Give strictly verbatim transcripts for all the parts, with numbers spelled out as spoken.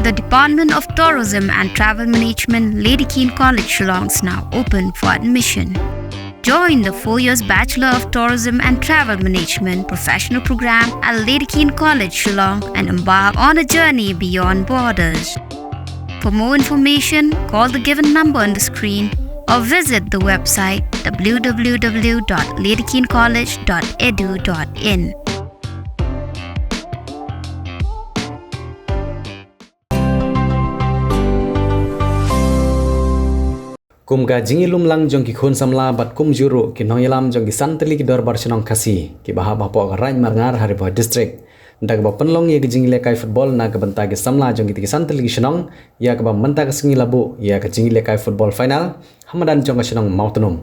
The Department of Tourism and Travel Management, Lady Keane College, Shillong, is now open for admission. Join the four years Bachelor of Tourism and Travel Management professional program at Lady Keane College, Shillong, and embark on a journey beyond borders. For more information, call the given number on the screen or visit the website w w w dot lady keane college dot e d u dot in. Kum ka jingïalum lang jong ki khun samla bad kumjuh ruh ki nongïalam jong ki san tylli ki dorbar shnong Khasi kiba hap hapoh ka Raid Marngar ha Ri Bhoi District, da kaba pynlong ïa ka jingïalehkai football na ka bynta ki samla jong kita ki san tylli ki shnong, ïa kaba mynta ka sngi la buh ïa ka jingïalehkai football final ha madan jong ka shnong Mawtnum.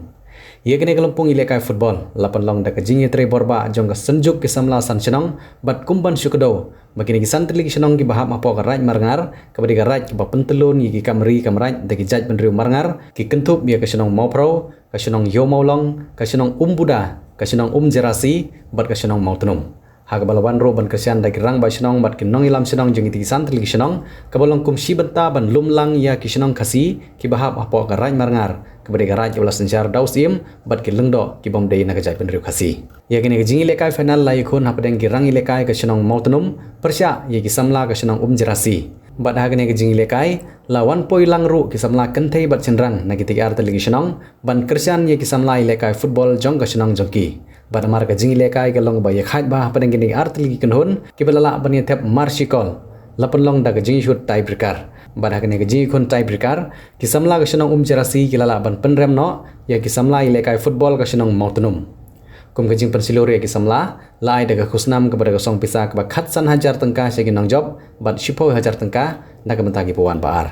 Ïa kane ka lympung ïalehkai football la pynlong da ka jingïatreilang bor ba jong ka Synjuk ki samla san shnong bad kum ban shu kdew ba kine ki san tylli ki shnong kiba hap hapoh ka Raid Marngar, kaba dei ka raid kaba pyntyllun ïa ki kam ri kam raid da ki jaitbynriew Marngar, ki kynthup ïa ka shnong Mawphrew, ka shnong Ïew Mawlong, ka shnong Umbuda, ka shnong Umjerasi bad ka shnong Mawtnum. Ha kaba la wan ruh ban kyrshan da ki rangbah shnong bad ki nongïalam shnong jong kita ki san tylli ki shnong, kaba long kum shi bynta ban lum lang ïa ki shnong Khasi kiba hap hapoh ka Raid Marngar, kaba dei ka raid kaba la synshar da u Syiem bad ki lyngdoh ki bym dei na ka jaitbynriew Khasi. Ïa kane ka jingïalehkai final la ïakhun hapdeng ki rangïalehkai ka shnong Mawtnum pyrshah ïa ki samla ka shnong Umjerasi. Bad ha kane ka jingïalehkai la wan poi lang ruh ki samla kynthei bad shynrang na kita ki ar tylli ki shnong ban kyrshan ïa ki samla ïalehkai football jong ka shnong jong ki. Bad namar ka jingïalehkai ka long ba ïakhaid bha hapdeng kine ki ar tylli ki kynhun kiba la lah ban ïa thep marshikol, la pynlong da ka jingïashut tiebreaker. Bad ha kane ka jingïakhun tiebreaker, ki samla ka shnong Umjerasi ki la lah ban pynrem noh ïa ki samla ïalehkai football ka shnong Mawtnum. Kum ka jingpynshlur ïa ki samla, la ai da ka khusnam kaba da ka song pisa kaba khatsan hajar tyngka sha ki nongjop bad shiphew hajar tyngka na ka bynta kiba wan ba ar.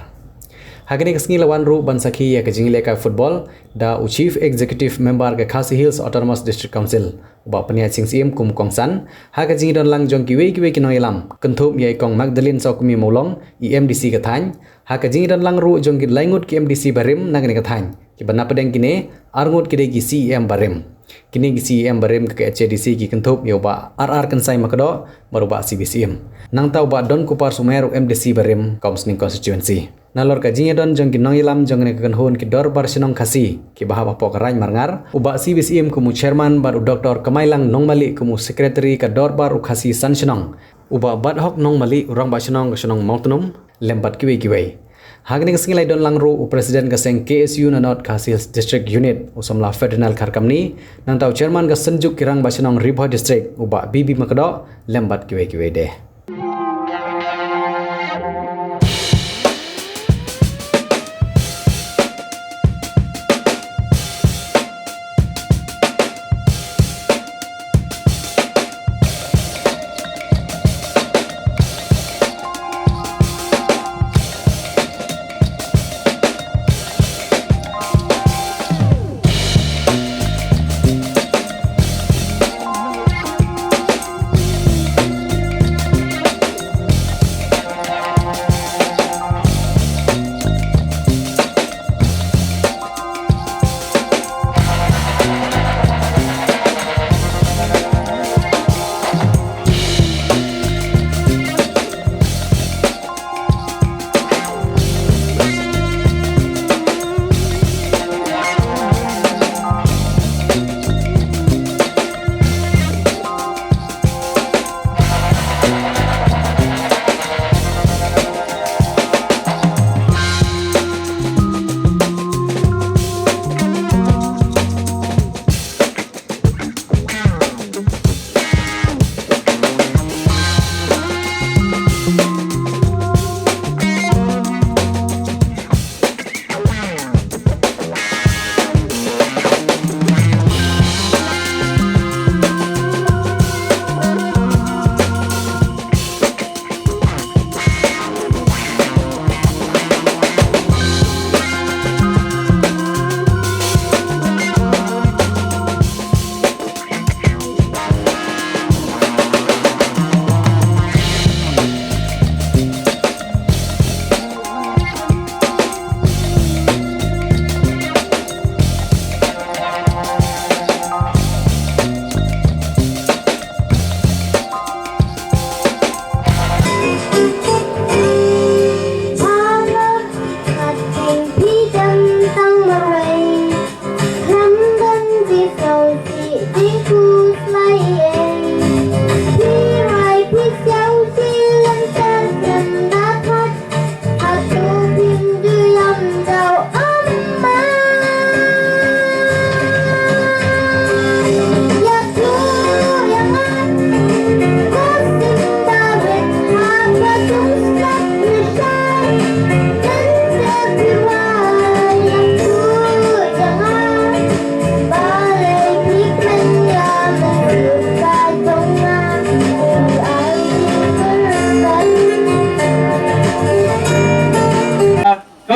Ha kane ka sngi la wan ruh ban sakhi ïa ka jingïalehkai football da u Chief Executive Member ka Khasi Hills Autonomous District Council, u Bah Pynïaid Sing Syiem kum u kongsan ha ka jingïadon lang jong kiwei kiwei ki nongïalam, kynthup ïa i Kong Magdalene Sawkmie Mawlong, i M D C ka thaiñ, ha ka jingïadon lang ruh jong ki lai ngut ki M D C barim na kane ka thaiñ, kiba napdeng kine ar ngut ki dei ki C E M barim. Kine ki C E M barim ka K H A D C ki kynthup ïa u Bah R R Kynsai Makdoh bad u Bah C B Syiem. Nangta u Bah Donkupar Sumer, u M D C barim Umsning constituency. Nalor ka jingïadon jong ki nongïalam jong kane ka kynhun ki dorbar shnong Khasi kiba hap hapoh ka Raid Marngar, u Bah C B Syiem kum u chairman bad u Doktor Kamailang Nongmali kum u secretary ka dorbar u Khasi san shnong, u Bah Badhok Nongmali, u rangbah shnong ka shnong Mawtnum, lem bad kiwei kiwei. Ha kane ka sngi la ïadon lang ruh u president ka seng K S U na North Khasi Hills District Unit, u samla Ferdinand Kharkamni, nangta u chairman ka Synjuk ki rangbah shnong Ri Bhoi District, u Bah B B Makdoh, lem bad kiwei kiwei de.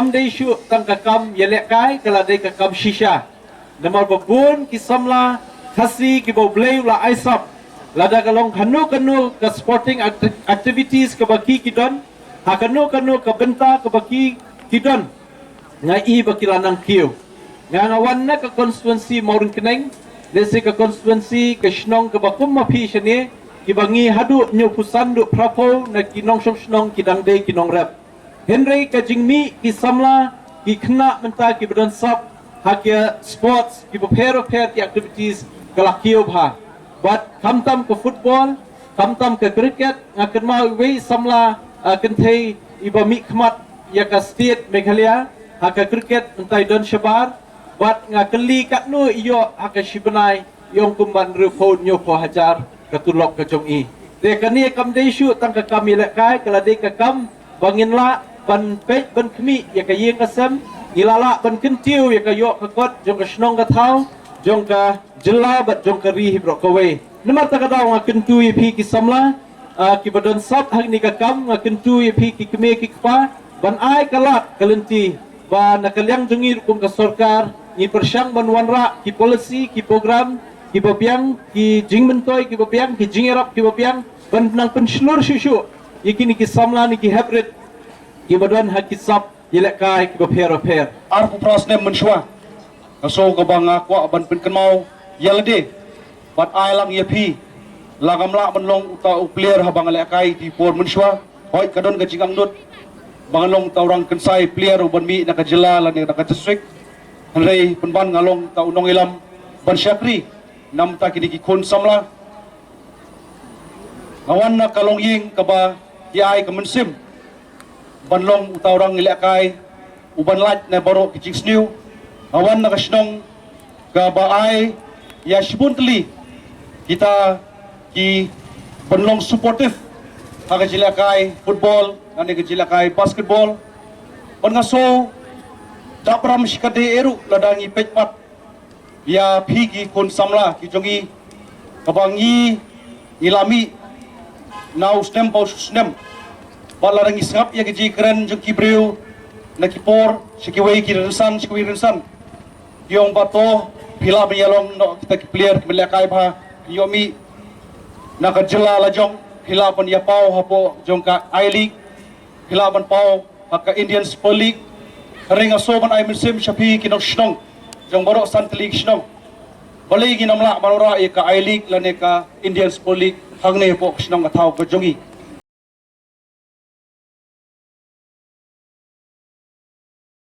Kam dei shuh tang ka kam ïalehkai, ka la dei ka kam shisha. Namar ba bun ki samla Khasi kiba U Blei u la ai sap, lada ka long kano kano ka sporting act- activities kaba ki ki don, ha kano kano ka bynta kaba ki ki don, nga i ba ki la nang kiew. Nga nga wan na ka constituency Mawryngkneng, lehse ka constituency ka shnong kaba kum ma phi shane, kiba ngi haduh hynñiewphew san haduh phraphew na ki nongshong shnong ki dang dei ki nongrep. Hynrei ka jingmih ki samla, ki khynnah mynta kiba don sap ha ki sports kiba pher pher, ki activities, ka la kiew bha. Bad khamtam ka football, khamtam ka cricket, nga kynmaw iwei i samla, ah, kynthei iba mih khmat ïa ka state Meghalaya ha ka cricket mynta i don shabar. Bad nga kylli katno i ïoh ha ka shi bnai, i ong kumba hynriewphew hynñiewphew hajar ka tulop ka jong i. Te kane kam dei shuh tang ka kam ïalehkai, ka la dei ka kam ba ngin lah ban peit ban khmih ïa ka ïing ka sem, ngi la lah ban kyntiew ïa ka ïoh ka kot jong ka shnong ka thaw, jong ka jylla bad jong ka ri hi baroh kawei. Namar kata ka daw nga kyntu ïa phi ki samla, ah, kiba don sap ha kane ka kam, nga kyntu ïa phi ki kmie ki kpa ban ai ka lad ka lynti ba na ka liang jong ngi ruh kum ka sorkar ngi pyrshang ban wanrah ki policy, ki program kiba biang, ki jingmyntoi kiba biang, ki jingïarap kiba biang, ban nang pynshlur shuh shuh ïa kine ki samla ne ki heprit kiba don ha ki sap ïalehkai kiba pher pher. Arphew phra snem mynshuwa, ka shuh kaba nga kwah ban pynkynmaw ïa lade bad ai lang ïa phi. La ngam lah ban long uta u player haba nga lehkai, te por mynshuwa hooid ka don ka jingangnud ba ngan long uta u rangkynsai player uban mih na ka jylla lane na ka district. Hynrei pynban nga long uta u nongïalam ban shakri namar kine ki khun samla. Nga wan na ka longïing kaba ki ai ka mynsiem ban long uta u ranglehkai uban lait na baroh ki jingsniew. Nga wan na ka shnong kaba ai ïa shibun tylli kita kiban long supportive ha ka jingïalehkai football lane ka jingïalehkai basketball. Bad nga sngewdap ram shikatdei ruh lada ngi peit pat ïa phi ki khun samla ki jong ngi, kaba ngi ngi la mih na u snem pa u snem. Bad lada ngi sngap ïa ki jingkren jong ki briew na ki por sha kiwei ki rynsan sha kiwei rynsan, ki ong ba to phi lah ban ïalong noh kita ki player kiba lehkai bha, ïoh mih na ka jylla la jong, phi lah ban ïa paw hapoh jong ka I-League, phi lah ban paw ha ka Indian Super League. Hynrei nga sngewbha ban ai mynsiem sha phi ki nong shnong jong baroh san tylli ki shnong, balei ngin ym lah ban wanrah ïa ka I-League lane ka Indian Super League hangne hapoh ka shnong ka thaw ka jong ngi.